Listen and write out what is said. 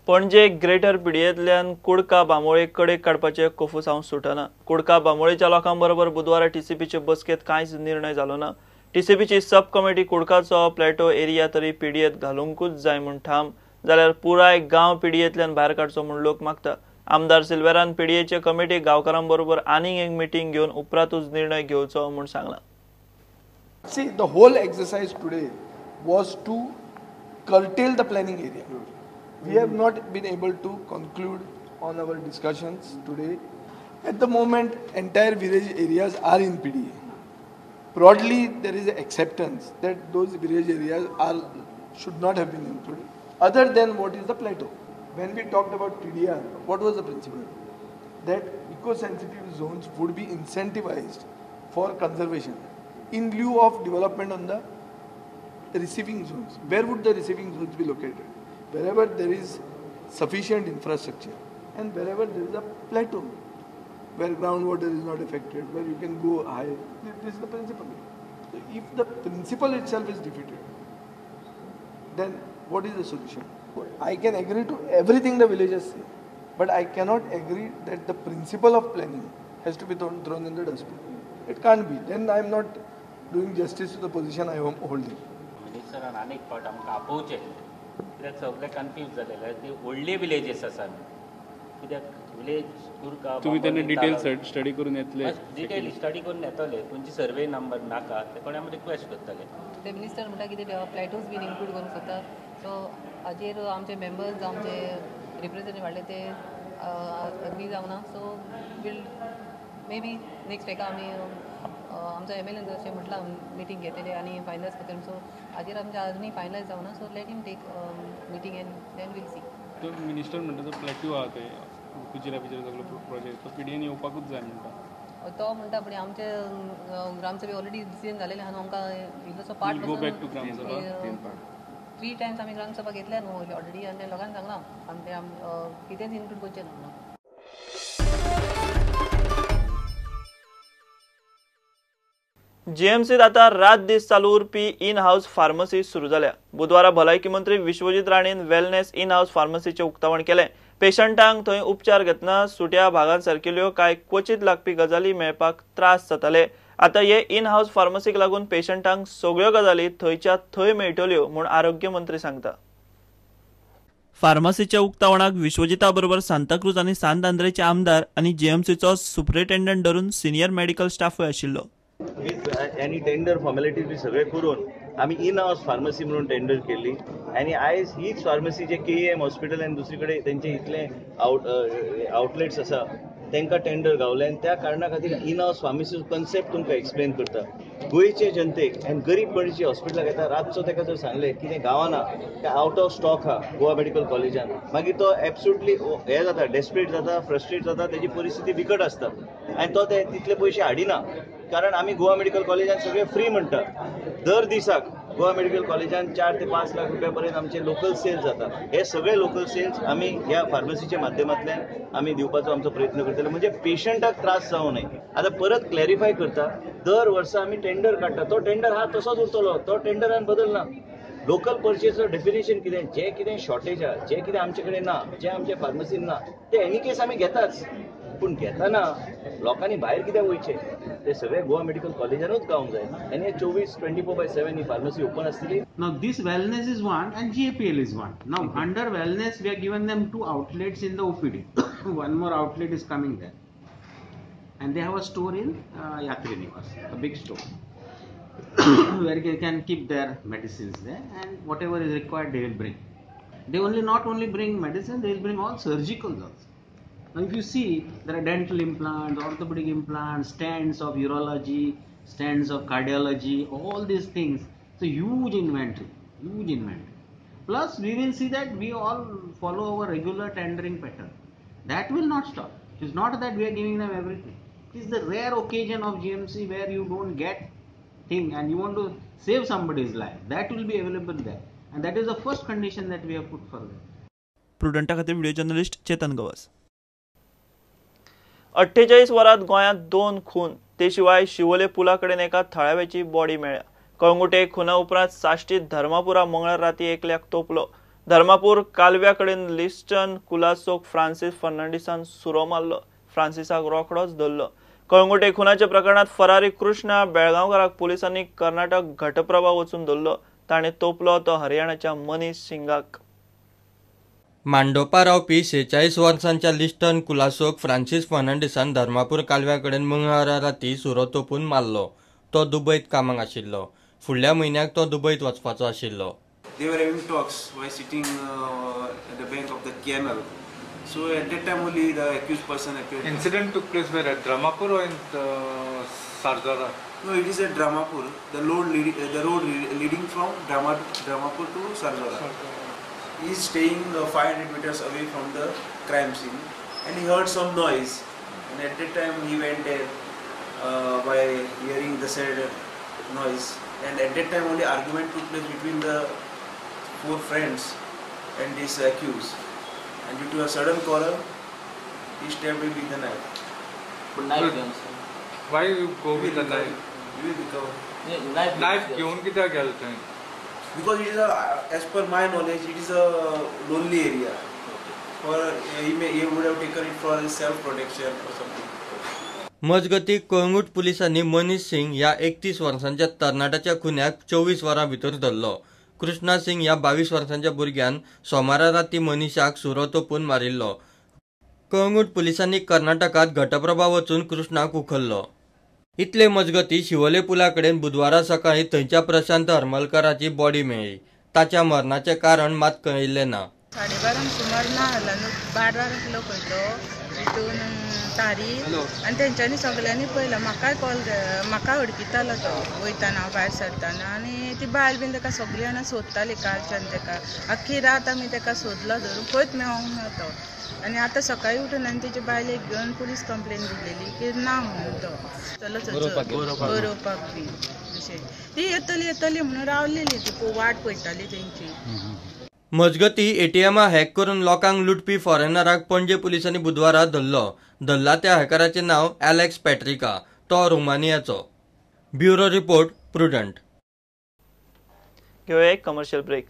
Panaji greater पिडयेंतल्यान कुडका बांबोळे कडेक काडपाचें कोफुसांव सुटना. कुडका बांबोळेच्या लोकां बरोबर बुधवारा टीसीपीचे बसकेंत कांयच निर्णय जालो ना. टीसीपीची सब कमिटी कुडकाचो प्लॅटो एरिया तरी पिडयेंत घालुंकूच जाय म्हूण ठाम, जाल्यार पुराय गांव पिडयेंतल्यान भायर काडचो म्हूण लोक मागता. आमदार सिल्वेरान पिडयेचे कमिटी गांवकारां बरोबर आनीक एक मिटींग घेवन उपरांतूच निर्णय घेवचो म्हूण सांगलां. See, the whole exercise today was to curtail the planning area. We have not been able to conclude on our discussions today. At the moment, entire village areas are in PDA. Broadly, there is acceptance that those village areas are should not have been included, other than what is the plateau. When we talked about TDR, what was the principle? That eco-sensitive zones would be incentivized for conservation in lieu of development on the receiving zones. Where would the receiving zones be located? Wherever there is sufficient infrastructure and wherever there is a plateau where groundwater is not affected, where you can go high. This is the principle. So if the principle itself is defeated, then what is the solution? I can agree to everything the villagers say, but I cannot agree that the principle of planning has to be thrown in the dustbin. It can't be. Then I am not doing justice to the position I am holding. मिनिस्टरान आनीक फावट आमकां आपोवचें, कित्याक सगळे confuse जालेले. ती व्हडली villages आसा कित्याक विलेज कुरका तुमी तेन्ना डिटेल स्टडी करून येतले, डिटेल स्टडी करून येतले. खंयची सर्वे नंबर नाका ते कोण आमी रिक्वेस्ट करतले. ते मिनिस्टर म्हणटा कितें प्लॅटोज बीन इन्क्लूड करूंक सोदता. सो हाजेर आमचे मेंबर्स आमचे रिप्रेझेंटेटिव्ह हाडले ते अग्री जावना. So we'll maybe next एका आमी आमचो एम एल एन अशें म्हटलां मिटींग घेतले आनी फायनलायज करतले. सो हाजेर आमचें अजूनय फायनलायज जावना. So let him take meeting and then we'll see. तो मिनिस्टर म्हणटा तो प्लॅट्यू आहा ते कुजिरा बिजिरा सगळो प्रोजेक्ट तो पिडीएन येवपाकूच जाय म्हणटा तो म्हणटा. पण आमचे ग्रामसभे ऑलरेडी डिसिजन जालेलें आहा न्हू. आमकां इल्लोसो part go back to gram sabha. 3 times आमी ग्रामसभा घेतल्या न्हू ऑलरेडी आनी ते लोकांक सांगलां आमचें कितेंच इन्क्लूड करचें ना म्हणून. जीएमसीत आता रात दीस चालू उरपी इन हाऊस फार्मसी सुरू जाल्या. बुधवारा भलायकी मंत्री विश्वजीत राणेन वेलनेस इन हाऊस फार्मसीचें उक्तावण केलें. पेशंटांक थंय उपचार घेतना सुट्या भागां सारकिल्ल्यो कांय क्वचीत लागपी गजाली मेळपाक त्रास जाताले. आतां हे इन हाऊस फार्मसीक लागून पेशंटांक सगळ्यो गजाली थंयच्या थंय मेळटल्यो म्हूण आरोग्य मंत्री सांगता. फार्मासीच्या उक्तावणाक विश्वजिता बरोबर सांताक्रूज आनी सांत आंद्रेचे आमदार आनी जीएमसीचो सुपरिटेंडंट धरून सिनियर मेडिकल स्टाफूय आशिल्लो. आनी टेंडर फॉर्मेलिटीज बी सगळे करून आमी इन हावस फार्मसी म्हणून टेंडर केली आनी आयज हीच फार्मसी जे केईएम हॉस्पिटल आनी दुसरे कडेन तेंचे इतले आउटलेट्स आसा तांकां टेंडर गावले आनी त्या कारणा खातीर इन हावस फार्मसीचो कन्सेप्ट तुमकां एक्सप्लेन करता. गोंयचे जनतेक आनी गरीब पणजे हॉस्पिटलाक येता रातचो ताका जर सांगलें कितें गावना ते आवट ऑफ स्टॉक आहा गोवा मेडिकल कॉलेजान, मागीर तो एब्सोल्युटली हें जाता, डेस्परेट जाता, फ्रस्ट्रेट जाता, तेजी परिस्थिती बिकट आसता आनी तो ते तितले पयशे हाडिना. कारण आमी गोवा मेडिकल कॉलेजान सगळे फ्री म्हणटा. दर दिसाक गोवा मेडिकल कॉलेजान 4 ते 5 लाख रुपया पर्यंत आमचे लोकल सेल्स जाता. हे सगळे लोकल सेल्स आमी ह्या फार्मसीच्या माध्यमांतल्यान आमी दिवपाचो आमचो प्रयत्न करतले, म्हणजे पेशंटाक त्रास जावं नये. आतां परत क्लॅरिफाय करता, दर वर्सा आमी टेंडर काडटा, तो टेंडर आहा तसोच उरतलो, तो टेंडरान बदलना. लोकल पर्चेसचो डेफिनेशन कितें, जें कितें शॉर्टेज आहा, जें कितें आमचे कडेन ना, जें आमच्या फार्मसीन ना, तें एनी केस आमी घेताच. पूण घेतना लोकांनी भायर कित्याक वयचें, ते सगळे गोवा मेडिकल कॉलेजानूच गावंक जाय. आनी हे 24/7 ही फार्मसी ओपन आसतली. Now this wellness is one and GAPL is one. Now under wellness we have given them 2 outlets in the OPD. One more outlet is coming there. And they have a store in Yatri Nivas, a big store, where they can keep their medicines there and whatever is required they will bring. They only not only bring medicine, they will bring all surgicals also. Now if you see, there are dental implants, orthopedic implants, stands of urology, stands of cardiology, all these things. It's a huge inventory, huge inventory. Plus we will see that we all follow our regular tendering pattern. That will not stop. It is not that we are giving them everything. It is the rare occasion of GMC where you don't get thing and you want to save somebody's life. That will be available there. And that is the first condition that we have put for them. Prudenta खातीर video journalist Chetan Gawas. 48 वरांत गोंयांत 2 खून, ते शिवाय शिवोले पुला कडेन एका थळाव्याची body मेळ्ळ्या. कळंगुटे खुना उपरांत साश्टी धर्मापुरा मंगळार राती एकल्याक तोपलो. धर्मापूर कालव्या कडेन लिस्टन कुलासोक फ्रांसीस फर्नांडीसान सुरो मारलो. फ्रांसिसाक रोखडोच धरलो. कळंगूटे खुनाच्या प्रकरणात फरारी कृष्णा बेळगांवकाराक पुलिसांनी कर्नाटक घटप्रभा वचून धरलो. ताणें तोपलो तो हरियाणाच्या मनीष सिंगाक. मांडोपा रावपी 46 वर्सांच्या लिस्टन कुलासोक फ्रांसीस फर्नांडीसान धर्मापूर कालव्या कडेन मंगळारा राती सुरो तोपून मारलो. तो दुबयत कामाक आशिल्लो. फुडल्या म्हयन्याक तो दुबयत वचपाचो आशिल्लो. They were having talks while sitting at the bank of the canal. So at that time only the accused person appeared. Incident took place where, at Dramapur or in Sarzora? No, it is at Dramapur. The road leading from Dramapur to Sarzora. He is staying 500 meters away from the crime scene, and he heard some noise. And at that time he went there by hearing the said noise. And at that time only argument took place between the four friends and this accused. And due to a sudden quarrel, he stabbed him with the knife. But knife, why you go with the knife? You will recover. Yeah, knife घेऊन कित्याक गेलो थंय? Because it is a, as per my knowledge, it is a lonely area. Okay. For he would have taken it for his self protection or something. मजगती कळंगूट पुलिसांनी मनीष सिंग ह्या 31 वर्सांच्या तरणाट्याच्या खुन्याक 24 वरां भितर धरलो. कृष्णा सिंग ह्या 22 वर्सांच्या भुरग्यान सोमारा राती मनीषाक सुरो तोपून मारिल्लो. कळंगूट पुलिसांनी कर्नाटकात घटप्रभा वचून कृष्णाक उखल्लो. इतले मजगती शिवोले पुला कडेन बुधवारा सकाळी थंयच्या प्रशांत हरमलकराची बॉडी मेळ्ळी. ताच्या मरणाचें कारण मात कळिल्लें ना. 12:30 सुमार ना 12 लोक वयलो तितून तारी आनी तेंच्यांनी सगल्यांनी पळयलो. म्हाकाय कॉल म्हाका हडकितालो तो वयताना भायर सरतना. आनी ती बायल बीन तेका सगळीं जाणां सोदताली कालच्यान. तेका आख्खी रात आमी तेका सोदलो धरून खंयच मेळोंक ना तो. आनी आतां सकाळीं उठून आनी तेजी बायलेक घेवन पुलीस कंप्लेन दिलेली की ना म्हणून तो चलो बरोवपाक बी अशें. ती येतली येतली म्हणून रावलेली, ती वाट पळयताली तेंची. मजगती एटीएमा हॅक करून लोकांक लुटपी फॉरेनराक पणजे पुलिसांनी बुधवारा धरलो. धरला त्या हॅकराचें नांव एलेक्स पॅट्रिका. तो रोमानियाचो. Bureau report, Prudent. घेवया एक कमर्शियल ब्रेक.